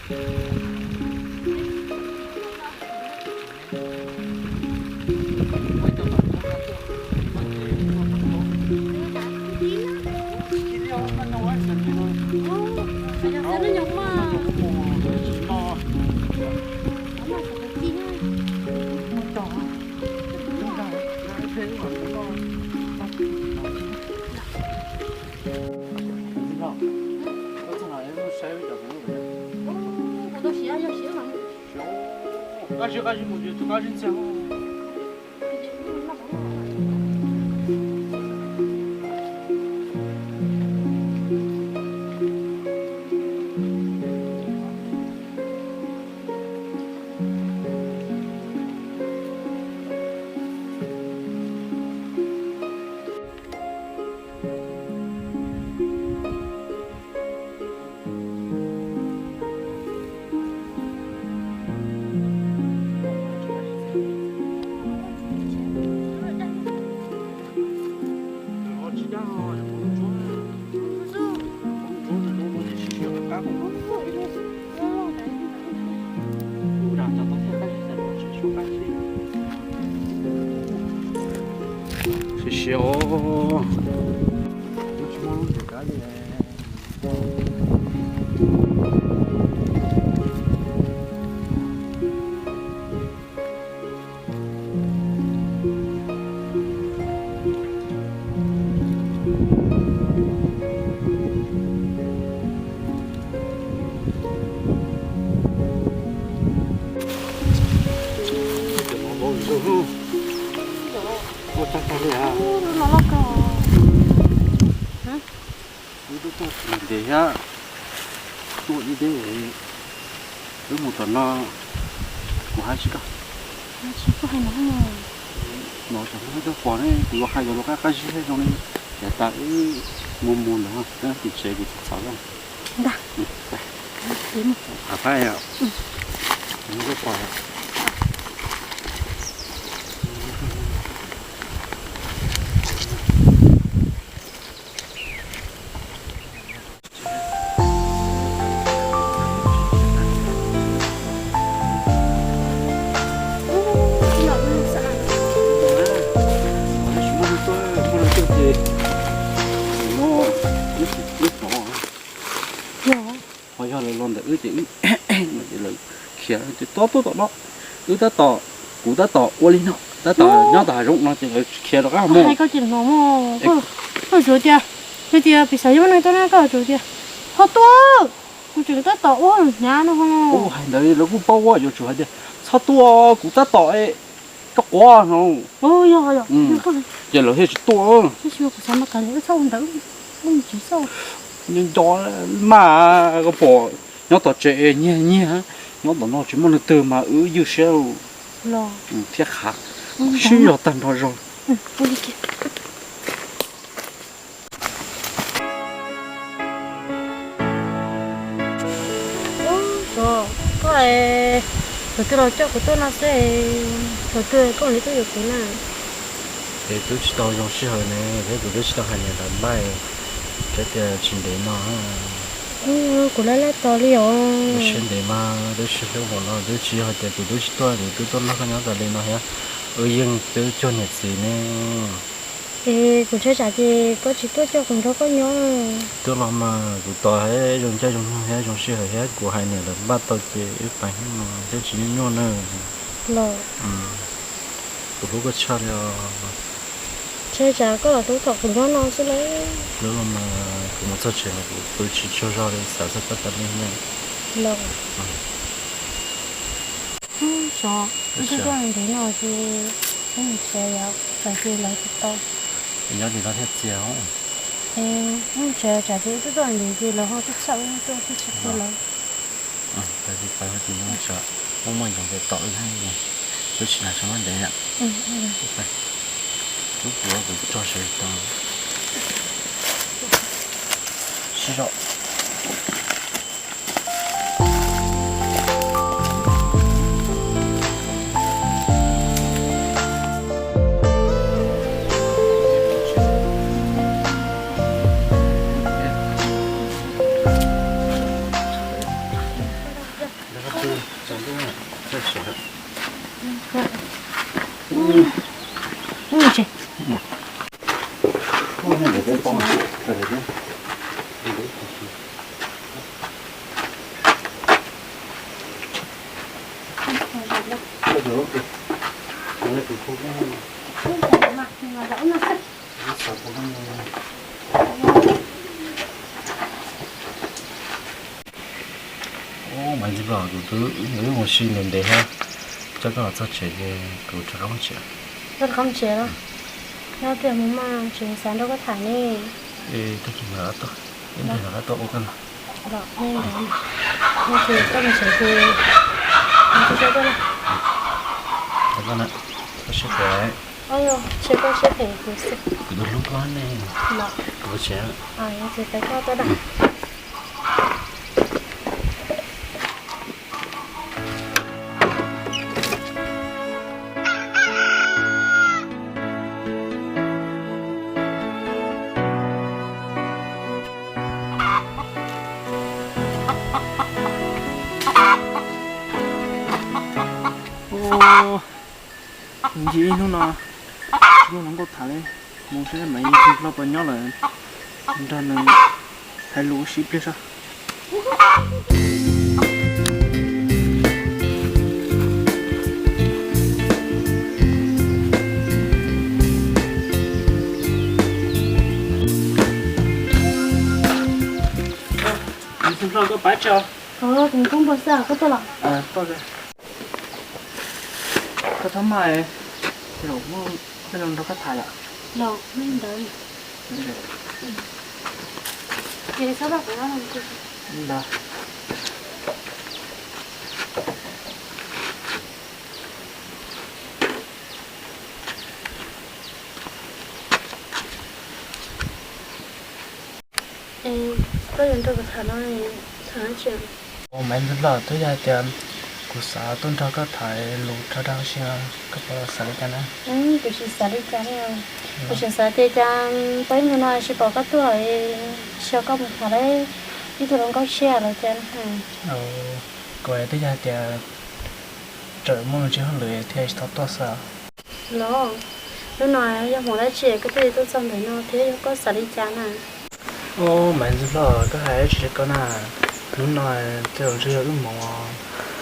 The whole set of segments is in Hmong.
Siab siab os. Ua tag tag li a. Wb twb tuaj ntev thiab, tuaj ib deb, wb mus tom no, kuv hais tsis tau. Hnov tam no wb tuaj pom ne, kuv yuav hais yuav luag qab qab zib zoo li, yav tas wb mus mus ntawd tim tsev kuv txhob txhawj. Ho yog lawv los ntawm wb ces wb, lawv khiav ces tuaj tuaj tom no, wb tab tom, kuv tab tom ua li no, tab tom nyob tom hav zoov no ces lawv khiav rov qab mus. Koj tsuas tias, tias piv xam yog muaj neeg tuaj na, koj tsuas tias ho tuaj, kuv tseem tab tom ua hnyav no. Hais ntawd lawv kuj paub, yuav tsum hais tias txhob tuaj, kuv tab tom rau quav no. Ces lawv thiaj tsis tuaj. Nco nco mas koj pom nyob tom tsev nyiag nyiag, nyob tom no tsis muaj leej twg mas wb ywj siab thiab qhav, sib yog tag nrho zog. Koj, tus twg los coj kuv tuaj no xwb, tus twg koj li tuaj yuav kuv na? Es twb tsis tau zoo sij hawm ne, thiab kuv twb tsis tau hais niam lawv npaj, tseem tias tsis ntev no. Kuv laj laj tos li os. Siab ntev mas twb tsis hlub npaum no, twb tsis yog hais tias kuv twb tsis tuaj, kuv twb tuaj nrog koj nyob tas li no thiab. Wb yeej twb cuag niam txiv ne. Es kuv ntshai tsam ces koj tsis tuaj coj kuv nrog koj nyob. Twb los mas kuv tos zoo caij zoo nyoog thiab zoo sij hawm thiab kuv hais niam lawv npaj tau ces wb pais hnub no thiab tsis nyuaj nyuaj na. Los, kuv hlub koj tshaj li os. Ntshai tsam koj los hlub thaum kuv nyob no xwb lauj. Hlub los mas kuv mus txog tsev los kuv pw tsis tsaug zog li, xav txog koj tas li na. Los, xyov, wb twb tuaj ntev no ces wb mus tsev yom, tsam ces lawv tsis tau. Nyob li no thiaj txias. Es wb mus tsev, tsam ces wb twb tuaj ntev ces lawv ho tuaj txhawj wb tuaj twb tsis tau lawv. Pais pais, muaj muaj yoov ces tom wb thiab, wb tsis hnav tsho ntev na. Lub kuv kuv tso sawv tau. Sib zog. Ub, Maiv Ntxwg Nplooj, kuv twb mus ua si ntev ntev thiab, coj koj los txog tsev ces kuv rov qab mus tsev. Koj rov qab mus tsev los? Nyob tiag mus mas, tseem xav nrog koj tham ne. Tag kis mam rov qab tuaj, ib pliag rov qab tuaj ua koj no. Los li ntawd, no ces koj mus tsev ces kuv tsis tso koj na. Koj na, koj siab phem. Ntshe koj siab phem kuv xwb. Kuv tus hlub koj ne. Los, kuv ua tsev. Ces peb koj tuaj da. Ncig ib hnub no tsis muaj hluas nkauj tham li, mus saib Maiv Ntxwg Nplooj puas nyob lawm, nrog nws hais lus ua si ib pliag saib. Ntxwg Nplooj, koj pab tso. Koj tuaj los? Koj txhob maj, zaum muaj neeg nrog koj tham yom. Los li ntawd. Ces txhob rau kuv. Ntawd. Koj yuav nrog kuv tham no, tham dab tsi? Ua, Maiv Ntxwg Nplooj, twb yog hais tias kuv xav tuaj nrog koj tham lus rau dag si, koj puas xav li cas na? Kuv tsis xav li cas li. Kuv tseem xav tias cas peb mus no tsis pom koj tuaj, tsis yog koj mus tham lawm ib tug hluas nkauj tshiab los cas. Kuv twb yog hais tias tseem muaj me ntsis hauj lwm thiaj tsis tau tuaj xwb. Los, hnub no yog hmoov dab tsi koj thiaj li tuaj txog ntawm no thiab, yog koj xav li cas na? Ub, Maiv Ntxwg Nplooj, koj hais dab tsi rau koj na? Hnub no tej zaum ntshe yog wb hmoov os.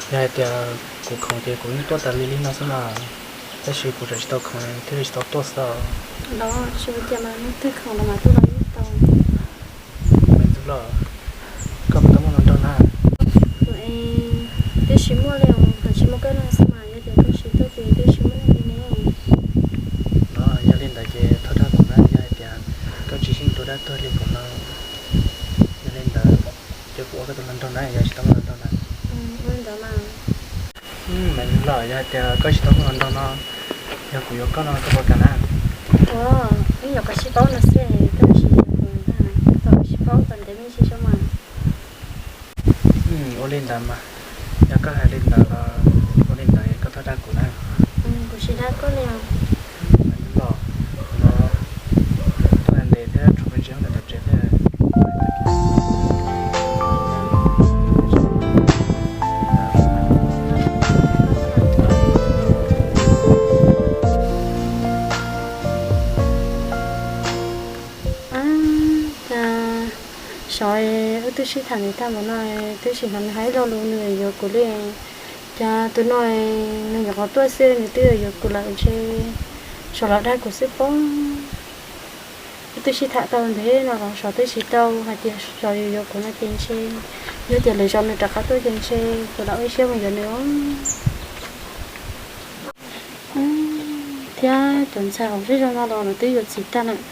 Yog hais tias kuv khoom ces kuv yeej tuaj tas li li no xwb mas, tab sis kuv tseem tsis tau khoom thiaj li tsis tau tuaj xwb os. Los tsis ua cas mas, hnub twg khoom los mas tuaj los yeej tau. Maiv Ntxwg Nplooj, koj puas tau muaj hluas nraug na? Kuv es twb tsis muaj li os, hos tsis muaj koj no xwb mas, yog tias koj tsis tuaj ces twb tsis muaj neeg li ne. Los yog li ntawd ces thov dag kuv na, yog hais tias koj tsis xyeej tua dab tuag li kuv no, yog li ntawd ces kuv ua koj tus hluas nraug na, yog tsis tau muaj hluas nraug na. Ua li ntawd mas. Maiv Ntxwg Nplooj, yog hais tias koj tsis tau muaj hluas nraug no, yog kuv yuav koj no koj puas kam na? Ua, yeej yuav koj tsis paub no xwb, koj tsis yuav kuv na, koj tsis paub kom ntev me ntsis tso mas. Ua li ntawd mas, yog koj hais li ntawd los ua li ntawd koj thov dag kuv na. Kuv tsis dag koj li os. Los, no tuaj ntev thiab tshuav me ntsis hauj lwm tom tsev thiab. Cas xyov wb twb sib tham ntev tag npaum no, twb tsis hnov nws hais ib lo lus nws yuav kuv li. Cas tus no nws nyuam qhuav tuaj xwb nws twb yuav kuv lawm ntshe, xyov los dag kuv xwb pob. Wb twb sib tham tau ntev no los xyov twb tsis tau hais tias xyov yuav yuav kuv no ces ntshe, yog tias lwm zaus nws rov qab tuaj ces ntshe kuv lam ua siab mus yuav nws os. Thiab cov ntxhais hauv zej zog no los lawv twb yuav txiv tag lawm.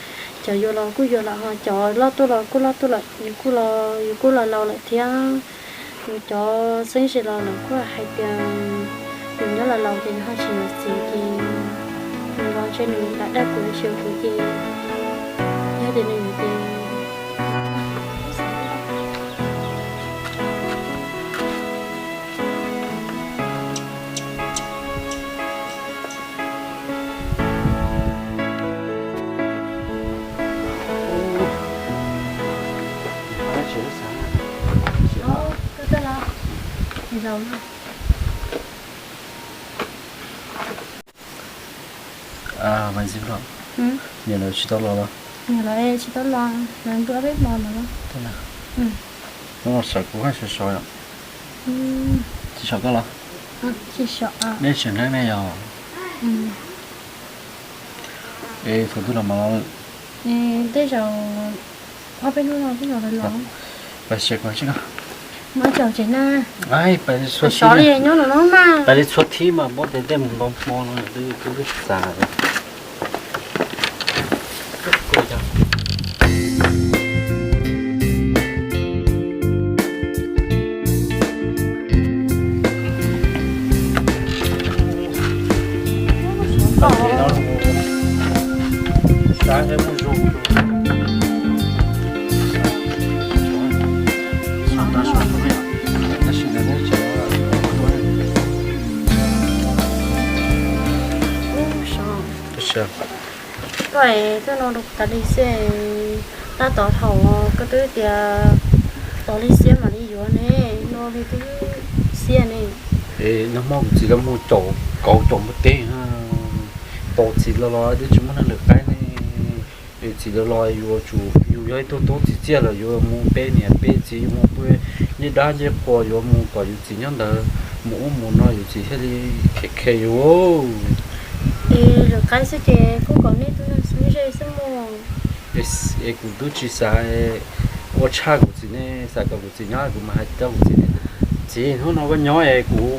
Cov yuav los kuj yuav lawm, ho cov loj tuaj los kuj loj tuaj lawm, yus kuj los, yus kuj los laus lawm thiab. Cov txheeb ze los lawv kuj hais tias yus nyob los laus ces yus ho tsis yuav txiv ces nws los ntshe nws lam dag kuv los sis kuv ces yog tias nws yuav ces Maiv Ntxwg Nplooj, niam lawv tsis tau los los? Niam lawv tsis tau los, lawv ntu ob peb hmo no los. Hnub no sawv kuv haj sawv sov yom. Tsis sov koj los? Dej tseem nqeeb ne yog? Es thaum twg los mas los? Tej zaum ob peb hnub no twb los los. Pais seb koj tsis koj. Muab cov tsev na. Pais li txhua thib mas muab tej tej mus nto hmo no twb twb xav. Koj es tuaj no rau kuv tas li xwb, tab tom thaum koj twb tias tos li xiab mam li yuav ne, no li twb xiab ne. Es nag hmo kuv txiv lawv mus caum kauv caum npua teb, tos txiv lawv los twb tsis muaj neeg lwm qaib ne. Es txiv lawv los yuav tsum yus yog ib tug tub txiv txiaj lawm yuav mus pe niam pe txiv, yuav mus pw ncej dab ncej qhua, yuav mus kom yus txiv nyob ntawd mus ub mus no yus txiv thiaj li khe khe yus. Es lwm qaib xwb ces kuj kom nej tub neeg xwb ze xwb mus. Es kuv twb tsis xav ua tshaj kuv txiv ne, xav kom kuv txiv nyob kuv mas hais rau kuv txiv tias, txiv, hnub no koj nyob es kuv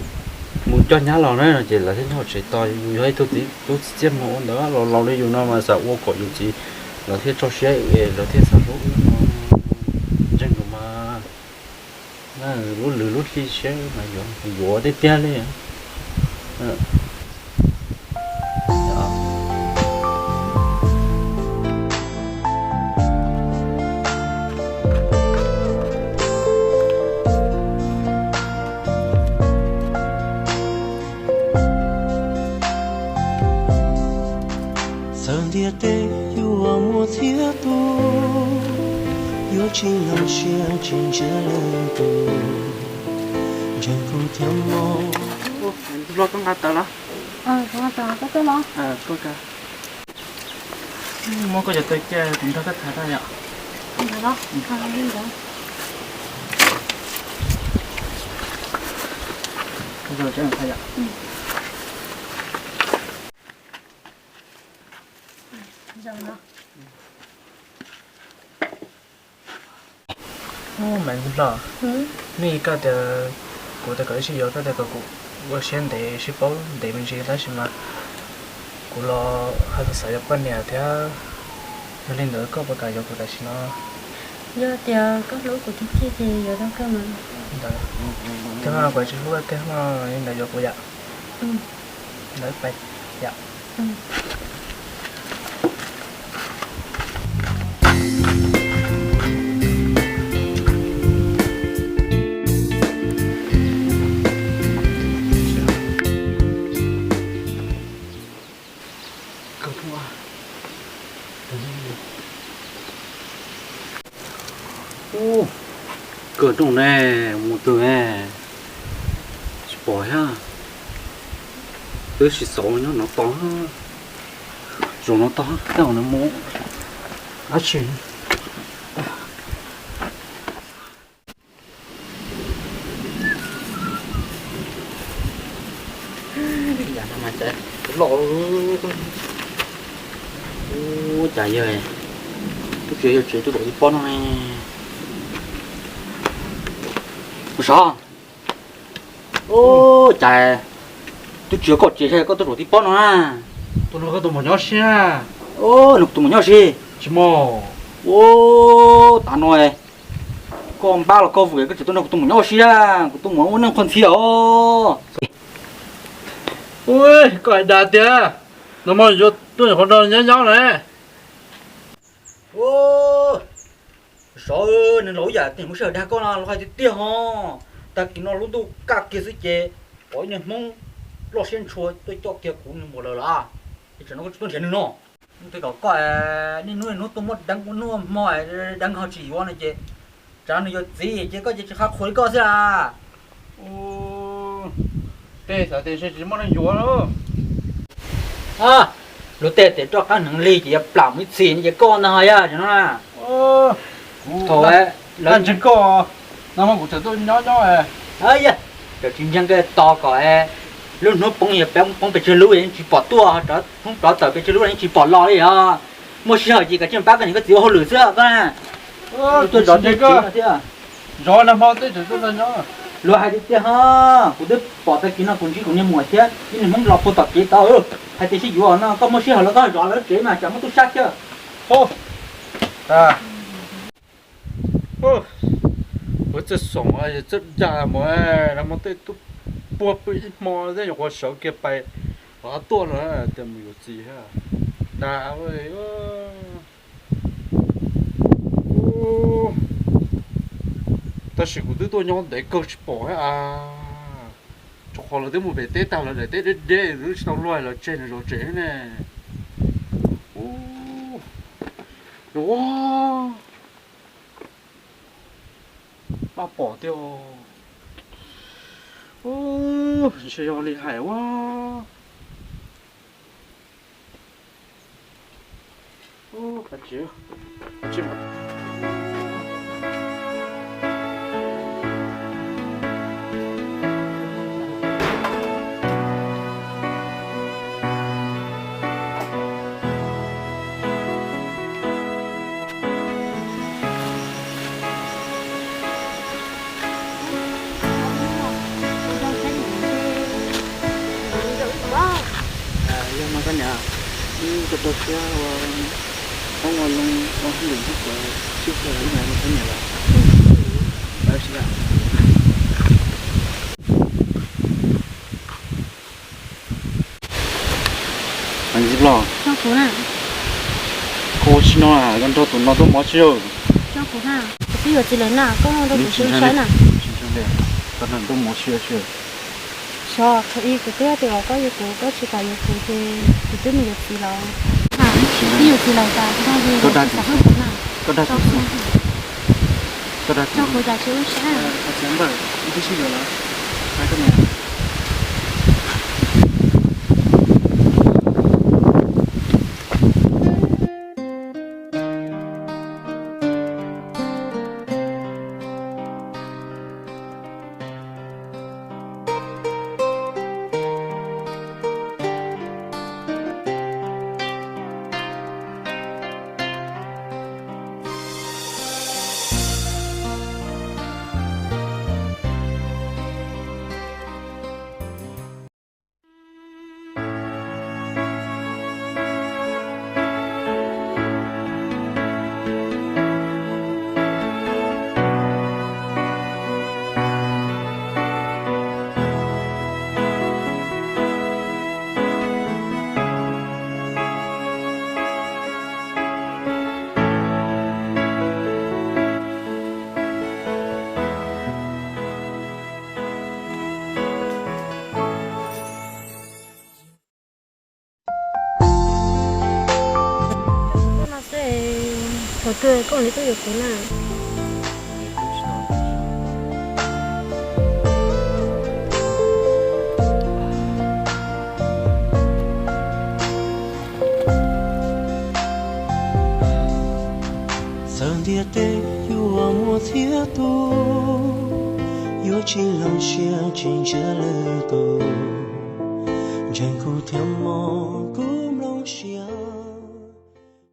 mus coj nyab los na, no ces lawv thiaj nyob hauv tsev tos yus yog ib tug tub txiv txiaj mus ua ntawd los laus li yus no mas xav ua kom yus txiv lawv thiaj tso siab es lawv thiaj xav hlub wb no. Ntseeg kuv mas, lub lwg lub hli siab mas yuav tiag tiag li. Txawm ntiaj teb yuav muaj txhiab tuaj, yuav tsis nyuaj siab tsis ntsiag leej twg, ntseeg kuv thiab mog. Nplog, koj nqa tawv los? Muab koj cov taw cia kuv nrog koj tham tau yom? Maiv Nplooj, nej koj tias kuv tias kom wb sib yuav, koj tias kom kuv ua siab ntev sib paub ntev me ntsis tab sis mas kuv los ho xav yuav poj niam thiab. Yog li ntawd koj puas kam yuav kuv tam sim no? Yog tias koj hlub kuv tiag tiag ces yuav tau kawg mas. Ntawd, tiag mas kuv tsis hlub koj tiag mas li ntawd yuav kuv yom? Ntawd pais yom. Ub, kawg rooj ne, mus twg ne, tsis pom thiab. Twb tsis xauv nyob no tos, zaum no tos tej zaum nws mus dab tsi. Yam no mas tsev loj. Ub, cas yawg tub tsis yog tsev tuaj zaum tib pob no ne. Kuv sov. Ub, cas tub tsis yog koj tsev, koj tuaj zaum tib pob no na. Tus no koj tus muam nyob si na. Ub, nws tus muam nyob si. Tsis muaj. Ub, tav no koj npab los koj vwm koj tseem tuaj nrog kuv tus muam nyob si na. Kuv tus muam ua neej qhuas ntxhias os. Ub, koj hais dag tiag. No mas yuav tuaj nyuam qhuav nrog nyob nyob na. Ub, Sov, nws laus ib yam tej muaj sij hawm dag koj no los hais tiag tiag ho. Tag kis no lub ntuj kaj kiag xwb ces pom ib niag Hmoob loj siab ntshua tuaj coj kiag kuv nws npaum lawm los. Es tsam no koj tsis tuaj nrhiav nws no. Twb kom koj niaj hnub niaj hnub tuaj muab deev ua hnub ua hmo, deev ho tsis yuav no ces tsam nws yuav txiv ces koj ces tsis qha qhuas li koj xwb a. Tej xav tias ntshe tsis muaj neeg yuav lauj. Luag tej tias roj qab hneev lig ces yuav plam mus ib txhis no ces koj ntag ho yog no na. Thaum lawv ntseeg koj no mas kuv tseem tuaj nyob nyob. Yog, tseem tsis ntseeg koj tos kom lub hnub poob, yog peb poob pes tsawg lub yeej tsis pom tuaj, hnub rov tawm pes tsawg lub yeej tsis pom los li os. Muaj sij hawm ces kav tsij pab koj niam koj txiv ua hauj lwm xwb koj na. Tuaj zov tej tsev no thiab. Zov nag hmo tej tsev tuaj nag nyob. Luag hais tiag tiag ho, kuv twb pom tag kis no kuv ntsib kuv niag muam thiab ib niag Hmoob los puag tom kev tod, hais tias sib yuav no, koj muaj sij hawm los koj zov lawv tsev mas tsam muaj tub sab thiab. Ua txawj xoom txawj dag mas nag hmo tej tuaj puag pw ib hmo thiab nyuam qhuav sawv kiag pais, qhov tuaj no tias mus yuav txiv dag. Tab sis kuv twb tuaj nyob ntev kawg tsis pom thiab as. Rau qhov lawv twb mus pem teb tag, lawv daim teb deb deb, twb tsis tau luag, lawv tseg nws zov tsev ne. Ua, maj pom tiag. Ntshe yog li hais ua. Yog mas koj niam, wb rau rau siab ua, poob ua loo ua hauj lwm nyob tod, sib txhua ib yam li koj niam lawm. Ntxiv Ploog, koj ua tsis no, koj nrog tus no tuaj mov tsis? Kuv twb yuav txiv lawm na, koj nrog kuv saib na. Koj nrog tuaj mov tsis? Xyov, thaum ub kuv twb tias koj yuav kuv, koj tsis kam yuav kuv ces kuv twb mus yuav txiv lawm. Twb yuav txiv lawm tas, koj dag kuv xwb. Koj dag kuv. Thaum twg koj mam li tuaj yuav kuv na? Txawm ntiaj teb yuav muaj thiab tu, yuav tsis hloov siab tsis ntsia lwm tus, ntseeg kuv thiab mog kuv nplooj siab.